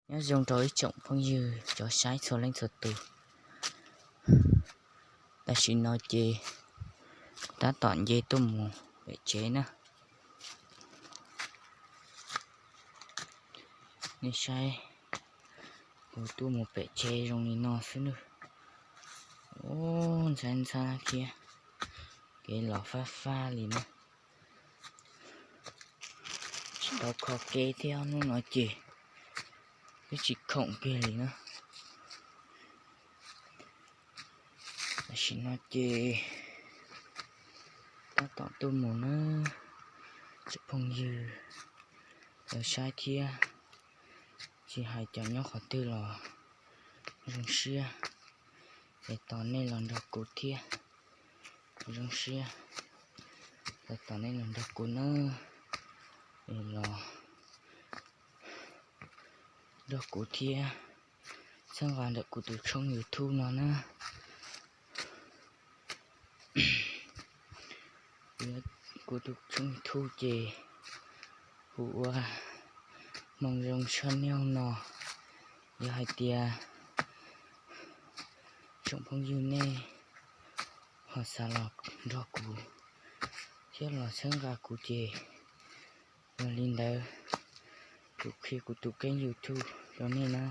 Nyob zoo rau ib tsoom phooj ywg cov saib txhua leej txhua tus. Tam sim no ces tab tom nce tuaj mus pem tsev na. Nej saib, kuv tuaj mus pem tsev zoo li no xwb nawb. Ub, ntxhab ntxhab thiab, kev los fab fab li na. Tsis tau kho kev thiab, hnub no ces twb tsis khoom kiag li na. Tam sim no ces tab tom tuaj mus na, tsoom phooj ywg, lawv saib thiab, tsis hais cov nyob qhov twg los zoo siab es tos nej los nrog kuv thiab. Zoo siab es tos nej los nrog kuv na, es los nrog kuv thiab txhawb nqa ntawm kuv tus tshooj YouTube no na. Kuv tus tshooj YouTube ces hu ua Hmoo Zoo Channel no. Yog hais tias tsoom phooj ywg nej ho xav los nrog kuv thiab los txhawb nqa kuv ces yog li ntawd, kuv qhia kuv tus keeb YouTube rau nej na.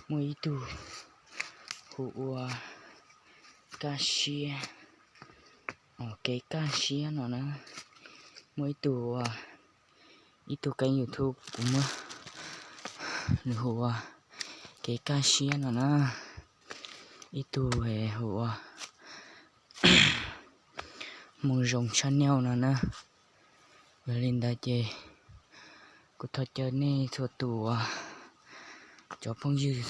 Muaj ib tug hu ua Kaj Siab, Kev Kaj Siab no na. Muaj ib tug ua, ib tug keeb YouTube kuv muab, nws hu ua Kev Kaj Siab no na. Ib tug hu ua Hmoo Zoo Channel no na. Yog li ntawd ces kuv thov caw nej txhua tus, cov phooj ywg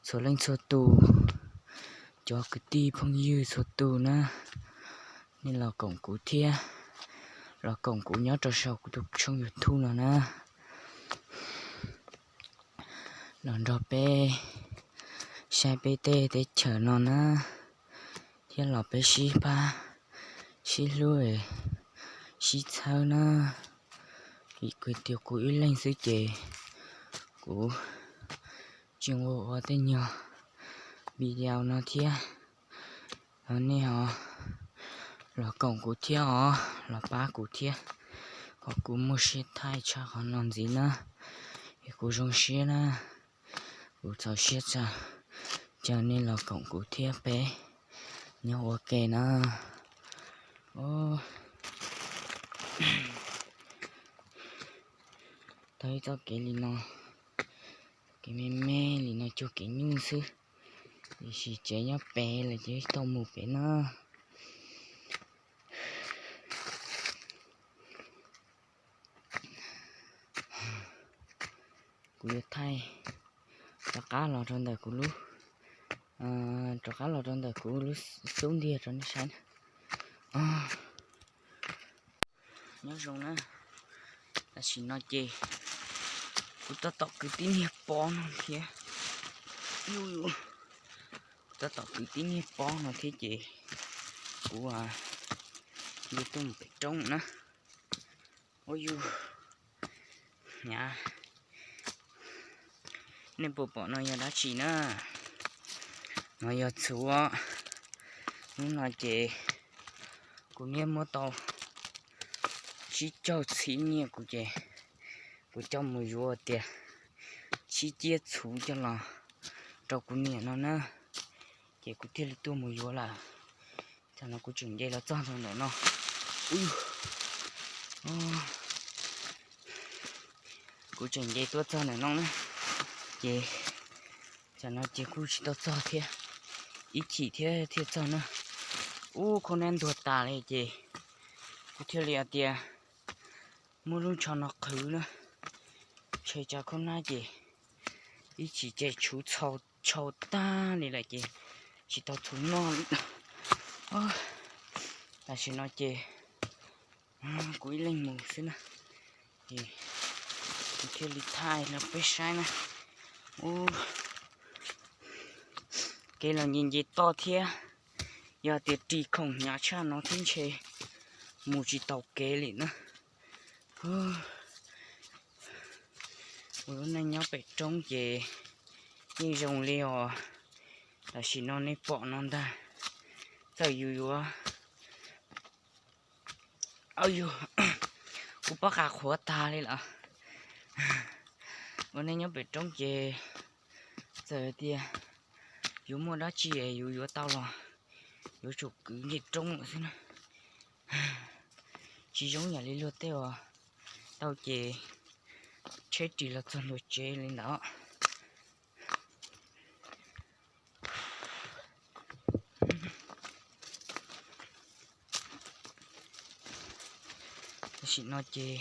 txhua leej txhua tus, cov kwv tij phooj ywg txhua tus na, nej los koom kuv thiab, los koom kuv nyob rau saum kuv tus tshooj YouTube no na. Los nrog peb saib peb tej teb chaws no na, thiab los peb sib pab sib hlub sib txhawb na. Vim kuv tias kuv ib leeg xwb ces kuv tsis nquag ua tej nyuag video no thiab. Nej ho los koom kuv thiab os, los pab kuv thiab, kom kuv muaj siab thaij tshaj qhov no ntxiv na, es kuv zoo siab na. Kuv txaus siab txog caw nej los koom kuv thiab peb nyob ua ke na. Tau ib txoj kev li no, kev me me li no cuag kev nyuj xwb, tiam sis tsev nyob pem lawm ces tau mus pem na. Kuv yuav thaij rov qab los rau ntawm kuv lub, rov qab los rau ntawm kuv lub xub ntiag rau nej saib na. Nyob zoo na, tam sim no ces kuv tab tom kwv tib niag pob no thiab, kuv tab tom kwv tib niag pob no thiab ces kuv yuav tuaj mus pem roob na. Ua yus, nej puas pom no yog dab tsi na? No yog txhuv. Hnub no ces kuv niaj muab tau tsib caug txhiab nyiaj kuv ces kuv coj mus yuav tias tsib ciab txhuv coj los rau kuv niam no na, ces kuv thiaj li tuaj mus yuav lawm. Tam no kuv tseem nce los txog ntawm no, kuv tseem nce tuaj txog ntawm no na, ces tam no ces kuj tsis tau txog thiab, ib chim thiab thiaj txog na. Ub, khaub nab ntuag tas li ces kuv thiaj li hais tias muab lub ntsho no qhwv na, ntshe tsa khaub nab ces ib chim ces txhuv txhau tag li lawm ces tsis tau txhuv noj li. Tam sim no ces kuv ib leeg mus xwb na, ces kuv thiaj li thaij rau peb saib na. Ub, kev los nce nce toj thiab, yog tias ris khoom hnyav tshaj no thiab ntshe mus tsis tau kev li na. Ua lub neej nyob pem roob ces yeej zoo li os. Tam sim no nej pom no ntag, txawm yus yuav, yus, kuv pob qa qhuav tag li lawm. Ua neej nyob pem roob ces txawm tias yuav muaj dab tsi yus yuav tau los yuav tsum kwv nce roob lawm xwb na. Tsis zoo yam li luag tej uas tau ces tsheb ris los txog ntua tsev li ntawd. Tam sim no ces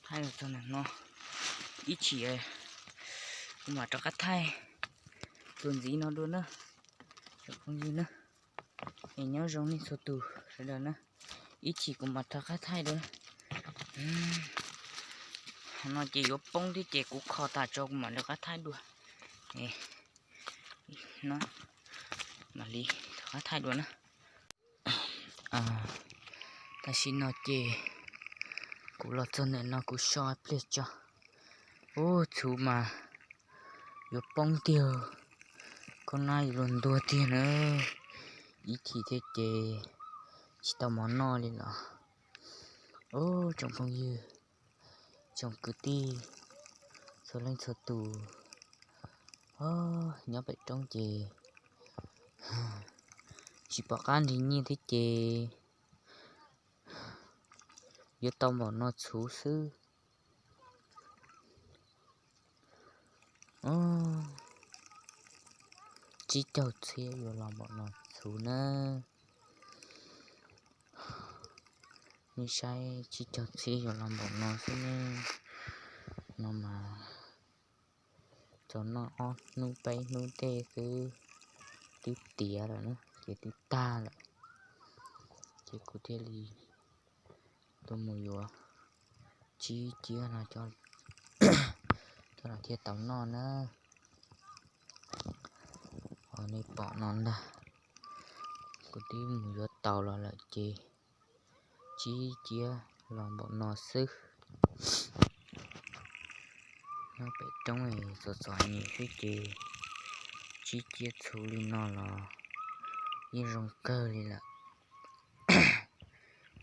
thaij los txog ntawm no, ib chim kuv mam rov qab thaij tus ntxiv no dua na, tsoom phooj ywg na. Es nyob zoo nej txhua tus sawv daws na, ib chim kuv mam rov qab thaij dua. Qhov no ces yuav poob thiab ces kuv kho tas tso kuv mam rov qab thaij dua. Mam li rov qab thaij dua na. Tam sim no ces kuv los txog ntawm no kuv so pliag tso. Ub, txhuv mas yuav poob tiag, koj nab yuav luag ntuag tiag na. Ib chim thiab ces tsis tau mov noj li los. Ub, tsoom phooj ywg, tsoom kwv tij, txhua leej txhua tus, nyob pem roob ces tsis pom qab nrhiav nyiaj thiab ces yuav tau npaum no txhuv xwb. Tsib caug txhiab yuav los npaum no txhuv na. Nej saib, tsib caug txhiab yuav los npaum no xwb ne. No mas txog noj ob hnub peb hnub tej xwb twb tiav lawm na, ces twb tag lawm. Ces kuv thiaj li tuaj mus yuav tsib ciab no coj los thiaj tau noj na. Os, nej pom no ntag, kuv twb mus yuav tau los lawm ces tsib ciab los npaum no xwb. Nyob pem roob txom txom nyem xwb ces tsib ciab txhuv li no los yeej zoo kawg li lawm.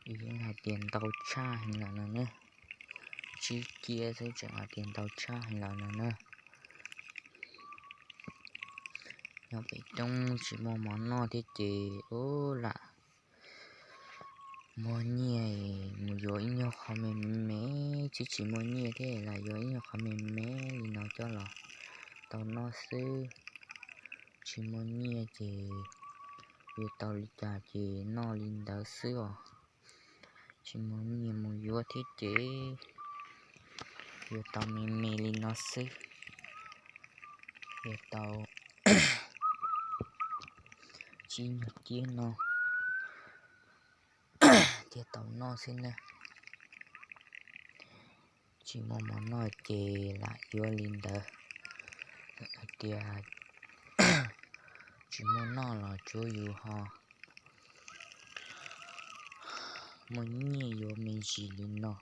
Yeej hais tias ntau tshaj heev lawm no na. Tsib ciab xwb tseem hais tias ntau tshaj heev lawm no na. Nyob pem roob tsis muaj mov noj thiab ces ub lam muag nyiaj mus yuav ib nyuag qho me me, twb tsis muaj nyiaj thiab lam yuav ib nyuag qho me me li no coj los tau noj xwb. Tsis muaj nyiaj ces yuav tau li cas ces noj li ntawd xwb os. Tsis muaj nyiaj mus yuav thiab ces yuav tau me me li no xwb. Yuav tau tsib nyuag ciab no thiaj tau noj xwb na. Tsis muaj mov noj ces lam yuav li ntawd. Hais tias tsis muaj noj los tsuav yus ho muaj nyiaj yuav me ntsis li no.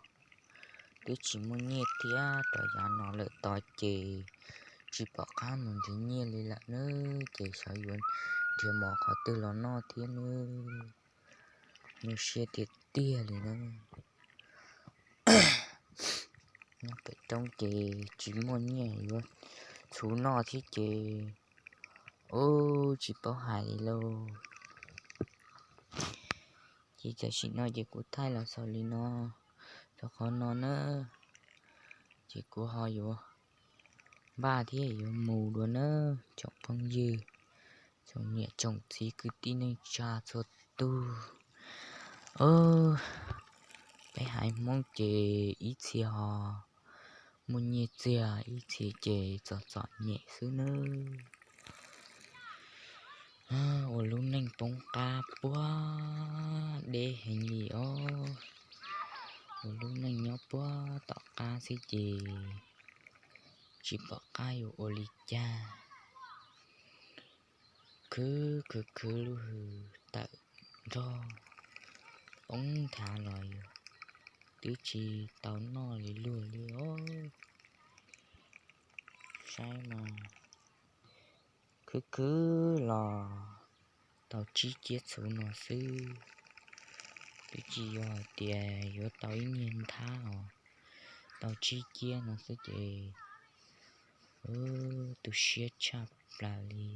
Twb tsis muaj nyiaj thiab, rov yav no lawm tod ces tsis pom qab mus nrhiav nyiaj li lawm nawb, ces xyov yuav nrhiav mov qhov twg los noj thiab nawb. Nyuaj siab tiag tiag li na. Nyob pem roob ces tsis muaj nyiaj yuav txhuv noj thiab ces ub tsis paub hais li lauj. Ces tam sim no ces kuv thaij los xaus li no rau qhov no na, ces kuv ho yuav npaj thiab yuav mus dua na, tsoom phooj ywg, tsoom niam tsoom txiv kwv tij neej tsa txhua tus. Peb haiv Hmoob ces ib txhia ho muaj nyiaj txiag, ib txhia ces txom txom nyem xwb nawb. Ua lub neej poob qab puag deb heev li os. Ua lub neej nyob puag tom qab xwb ces tsis pom qab yuav ua li cas. Khwv khwv khwv lub hws tawm nrog poob nthav los yus twb tsis tau noj li luag li os. Saib mas khwv khwv los tau tsib kiab txhuv no xwb, twb tsis yog hais tias yuav tau ib niag nthab os, tau tsib kiab no xwb ces tu siab tshaj plaws li.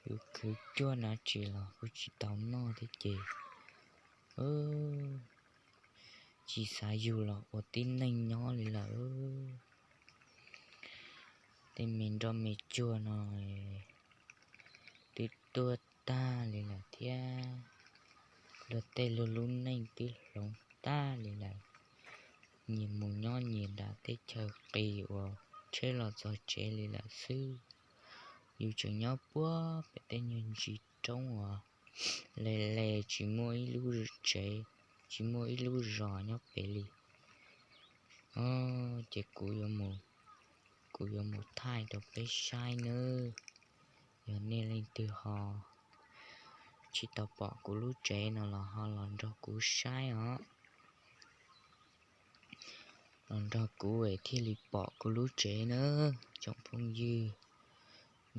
Kuv khwv cuag dab tsi los kuj tsis tau noj thiab ces tsis xav yug los ua tib neeg nyob li lawm. Tej me nroj me tsuag no twb tuag tag li lawm thiab, luag tej luag lub neej twb hloov tag li lawm. Nyias mus nyob nyias nram teb chaws qis uas tsheb los txog tsev li lawm xwb. Yus tseem nyob puag pem tej nyuag ntsis roob uas le le tsis muaj ib lub tsev, tsis muaj ib lub zos nyob pem li. Ces kuv yuav mus, kuv yuav mus thaij rau peb saib nawb. Yog nej leej twg ho tsis tau pom kuv lub tsev no los ho los nrog kuv saib os. Los nrog kuv es thiaj li pom kuv lub tsev na tsoom phooj ywg.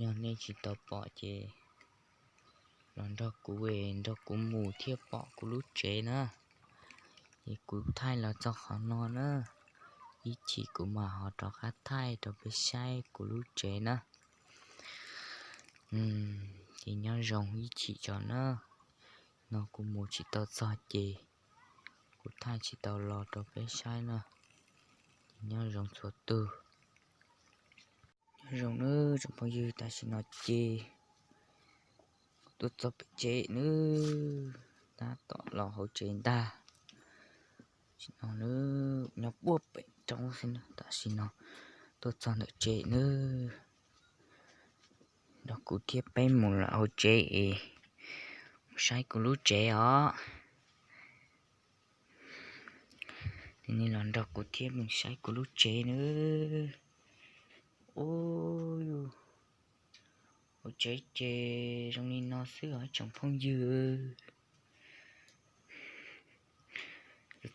Yog nej tsis tau pom ces los nrog kuv es nrog kuv mus thiaj pom kuv lub tsev na. Ces kuv thaij los txog qhov no na, ib chim kuv mam ho rov qab thaij rau peb saib kuv lub tsev na. Ces nyob zoo ib chim tso na, no kuv mus tsis tau txog ces kuv thaij tsis tau los rau peb saib na. Ces nyob zoo txhua tus. Nyob zoo nawb tsoom phooj ywg, tam sim no ces tuaj txog pem tsev nawb, tab tom los hauv tsev ntag. Tam sim no nyob puag pem roob xwb na, tam sim no tuaj txog ntawm tsev nawb. Nrog kuv thiab peb mus lawm hauv tsev es mus saib kuv lub tsev os. Ces nej los nrog kuv thiab mus saib kuv lub tsev nawb. Ub, hauv tsev ces zoo li no xwb os tsoom phooj ywg.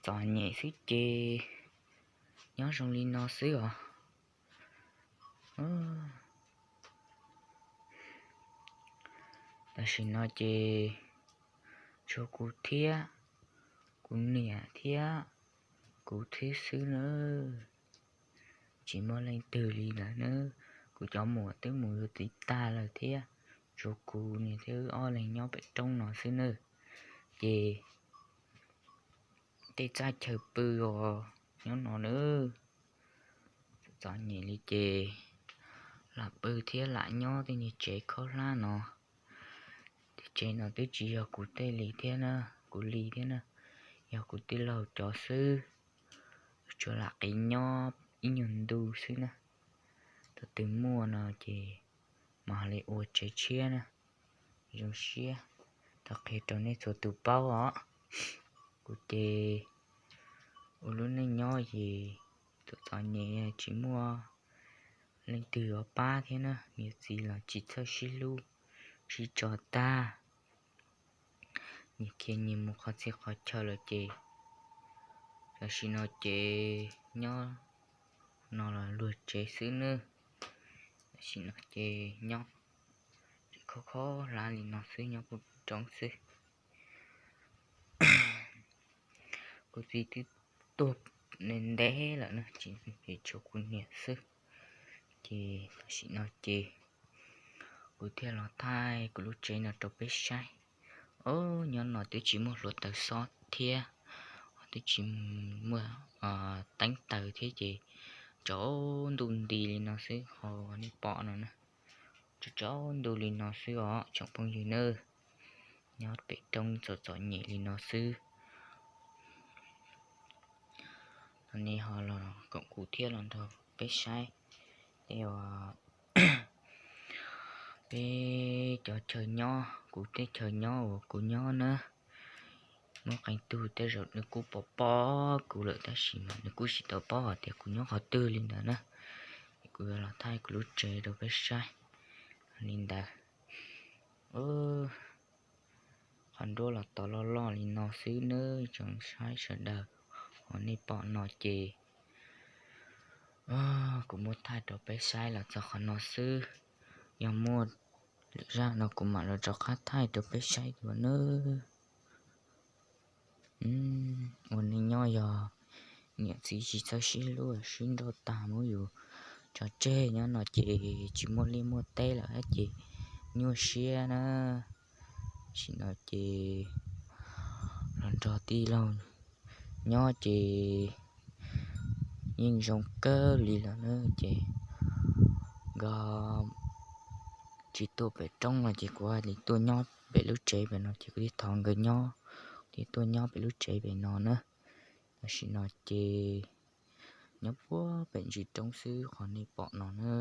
Txom nyem xwb ces nyob zoo li no xwb os. Tam sim no ces tshuav kuv thiab kuv niam thiab kuv thiab xwb na. Tsis muaj leej twg li lawm na. Kuv cov muam twb mus yuav txiv tag lawm thiab, tshuav kuv niam thiab wb ob leeg nyob pem roob no xwb na. Ces tej txaj chaw pw os nyob no na. Txom nyem li ces lam pw thiab lam nyob tej niag tsev khaub hlab no. Tej tsev no twb tsis yog kuv tej li thiab na, kuv li thiab na, yog kuv tij laug cov xwb. Tsuas lam qiv nyob ib nyuag ntu xwb na. Thaum twg muaj no ces mam li ua tsev tshiab na. Zoo siab tau qhia rau nej txhua tus paub os. Kuv ces ua lub neej nyob ces txom txom nyem tsis muaj leej twg yuav pab thiab na, niam txiv los tsis txawj sib hlub, sib tso tag. Nyias khiav nyias mus qhov txhia qhov chaw lawm ces tam sim no ces nyob no los luag tsev xwb nawb. Tam sim no ces nyob tsev khaub khaub hlab li no xwb, nyob puag pem roob xwb. Kuv txiv twb tuag ntev ntev lawm na, tsis, tshuav kuv niam xwb. Ces tam sim no ces kuv thiaj los thaij kuv lub tsev no rau peb saib. Os, nyob no twb tsis muaj hluav taws xob thiab, twb tsis muaj teeb taws thiab ces tsaus ntuj nti li no xwb ho nej pom no na. Tsaus ntuj li no xwb os tsoom phooj ywg nawb. Nyob pem roob txom txom nyem li no xwb. Nej ho los koom kuv thiab los nrog peb saib tej, peb cov chaw nyob, kuv teb chaws nyob uas kuv nyob na. Muaj qee tug tej zaum nws kuj pom pom kuv lawm tab sis mas nws kuj tsis tau paub hais tias kuv nyob qhov twg li ntawd na. Kuv yuav los thaij kuv lub tsev rau peb saib li ntawd. Qhov nruab los tau loj loj li no xwb nawb tsoom saib sawv daws. Qhov nej pom no ces kuv muab thaij rau peb saib los txog qhov no xwb. Yog muaj lwm zaj no kuv mam los rov qab thaij rau peb saib dua nawb. Ua neej nyob yog niam txiv tsis txawj sib hlub, sib nrauj tag muab yus tso tseg nyob no ces tsis muaj liaj muaj teb lawm ces nyuaj siab na. Tam sim no ces los nrog tij laug nyob ces yeej zoo kawg li lawm na. Ces nkawd tsis tuaj pem roob no ces kuv hais tias tuaj nyob pem lub tsev pem no ces kuv thiaj thov nkawd nyob, thiaj tuaj nyob pem lub tsev pem no na. Tam sim no ces nyob puag pem ntsis roob xwb qhov nej pom no na.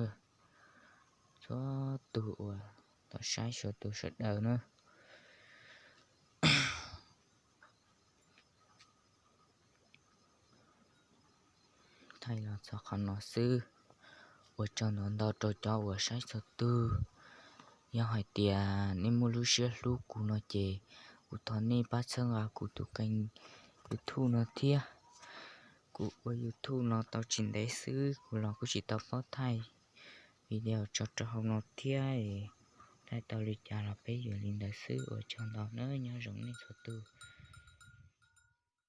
Txhua tus uas tau saib txhua tus sawv daws na. Thaij los txog qhov no xwb. Ua tsaug ntau ntau rau cov uas saib txhua tus. Yog hais tias nej muaj lub siab hlub kuv no ces kuv thov nej pab txhawb nqa kuv tus kênh YouTube no thiab. Kuv ua YouTube no tau tsis ntev xwb, kuv los kuj tsis tau paub thaij video tso rau hauv no thiab. Thaij tau li cas los peb yuav li ntawd xwb. Ua tsaug ntau nawb, nyob zoo nej txhua tus.